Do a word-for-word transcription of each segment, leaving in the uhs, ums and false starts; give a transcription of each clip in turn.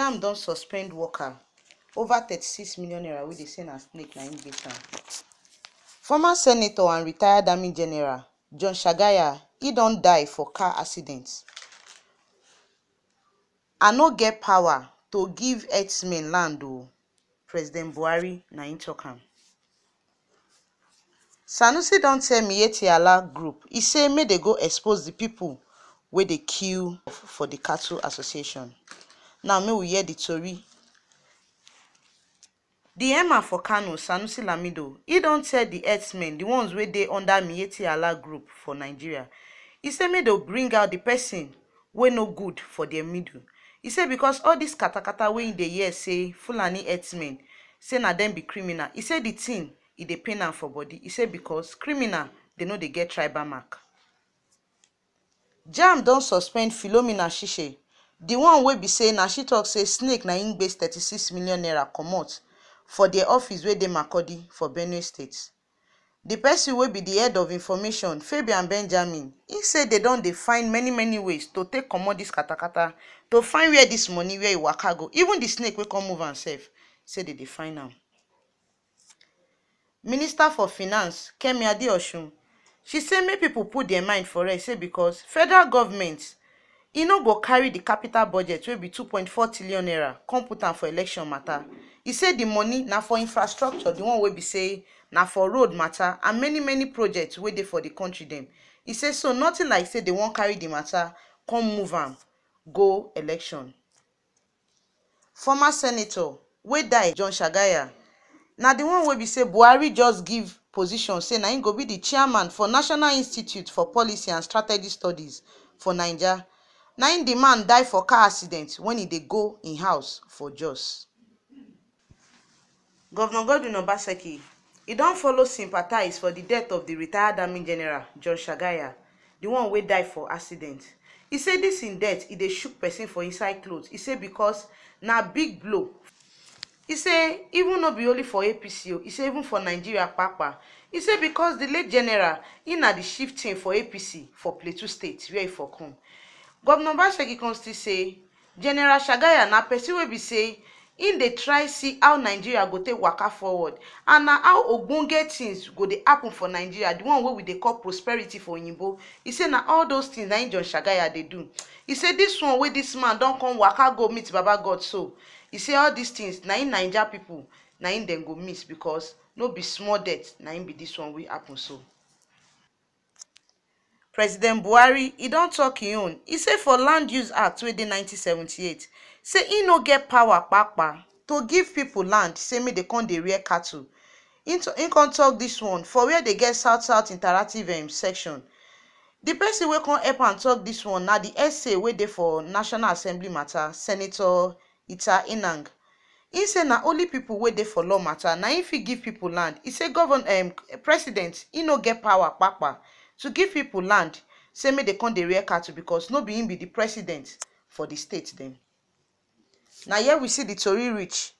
JAMB don suspend worker over thirty-six million naira wey dey say na snake na im get am. Former senator and retired army general John Shagaya, e don die for car accident. "I no get power to give herdsmen land o," President Buhari na im talk am. Sanusi don tell Miyetti Allah group, e say make they go expose the people wey dey kill for the cattle association. Now make we hear the tori. The Emma for Kano, Sanusi Lamido, e don tell the herdsmen, the ones wey dey under Miyetti Allah group for Nigeria, e say make they bring out the person wey no good for their middle. E say because all this katakata wey im dey hear say Fulani herdsmen say na dem be criminal, e say the thing e dey pain am for body. E say because criminal dey no dey get tribal mark. JAMB don suspend Philomena Shishe, the one wey be say na she talk say snake na im gbase thirty-six million naira comot for their office wey dey Makurdi for Benue State. The person wey be the head of information, Fabian Benjamin, he say they don dey find many many ways to take comot this katakata, to find where this money, where e waka go. Even the snake wey come move am sef, say they dey find am. Minister for Finance, Kemi Adeosun, she say make people put their mind for rest, say because federal government e no go carry the capital budget wey be two point four trillion naira come put am for election matter. E say the money na for infrastructure, the one wey be say na for road matter and many many projects wey dey for the country dem. E say so nothing like say they wan carry the matter come move am go election. Former senator wey die, John Shagaya, na the one wey be say Buhari just give position say na im go be the chairman for National Institute for Policy and Strategy Studies for Naija. Na im the man die for car accident when e dey go im house for Jos. Governor Godwin Obaseki, e don follow sympathize for the death of the retired army general John Shagaya, the one wey die for accident. E say this im death, e dey shook person for inside cloth. E say because na big blow. E say even no be only for A P C o, e say even for Nigeria kpakpa. E say because the late general, e na the chieftain for A P C for Plateau State, where e for come. Governor Obaseki come still say General Shagaya na person wey be say im dey try see how Nigeria go take waka forward, and na how ogbonge things go dey happen for Nigeria, the one wey we dey call prosperity for oyinbo. E say na all those things na im John Shagaya dey do. E say this one wey this man don come waka go meet Baba God so, e say all these things na im Naija people, na im dem go miss, because no be small death na im be this one wey happen so. President Buhari, e don talk im own. E say for Land Use Act wey dey nineteen seventy-eight, say e no get power kpakpa to give people land, say make they come dey rear cattle. Im t-, im come talk this one for where they get South South Interactive, um, section. The person wey come help am talk this one na the S A wey dey for National Assembly matter, Senator Ita Enang. Im say na only people wey dey for law matter na im fit give people land. E say govern-, um, president, e no get power kpakpa to give people land, say make they come dey rear cattle, because no be im be the president for the state dem. Na here we see the tori reach.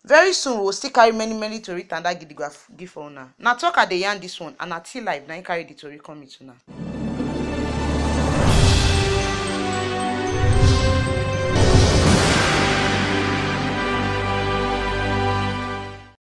Very soon we go still carry many many tori tanda gidigba f-, give for una. Na talk I dey yarn this one, and na T Live na im carry the tori come meet una.